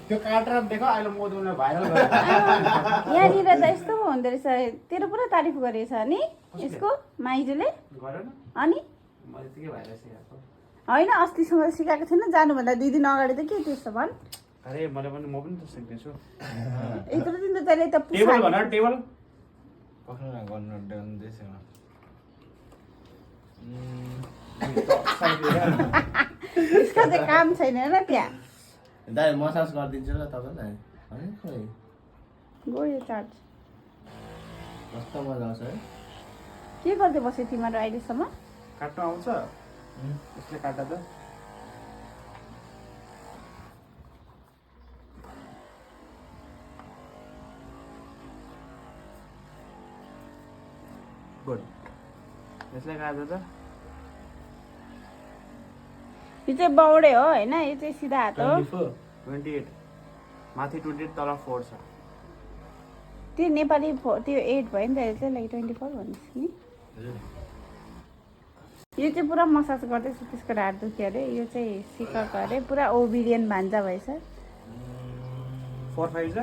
त्यो काटेर देखो अहिले मोदुले भाइरल गरेको यहाँनिर त यस्तो पो हुँदो रहेछ तेरो पुरा तारिफ गरेछ नि यसको माइजूले गरेन अनि मैले त के भाइरल सिकाएको होइन अस्तिसम्म सिकाएको थिएन जानुभन्दा 2 दिन अगाडि त के त्यस्तो भन् अरे मैले पनि म पनि त सिक्दैछु यत्रो दिन त तैँले त टेबल भन टेबल पक्न गर्न देउँदैछ यसको चाहिँ काम छैन र त्यहाँ दाइ मसाज गरिदिन्छु ल तपाईँलाई है खोइ गयो चार्ज कस्तो मजा आउँछ है के गर्दै बस्यो तिमीहरू अहिलेसम्म काट्नु आउँछ यसले काट्दा त गुड यसले काट्दा त यो चाहिँ बौडे हो होइन यो चाहिँ सिधा हात हो 28 माथि 28 तल 4 छ त्यो नेपाली त्यो 8 भयो नि त यो चाहिँ लाइक 24 भन्दैछ नि यो चाहिँ पुरा मसाज गर्दैछ त्यसको हात दुख्यो अरे यो चाहिँ सिकाएको अरे पुरा ओबिडियन भान्जा भएछ 4 5 छ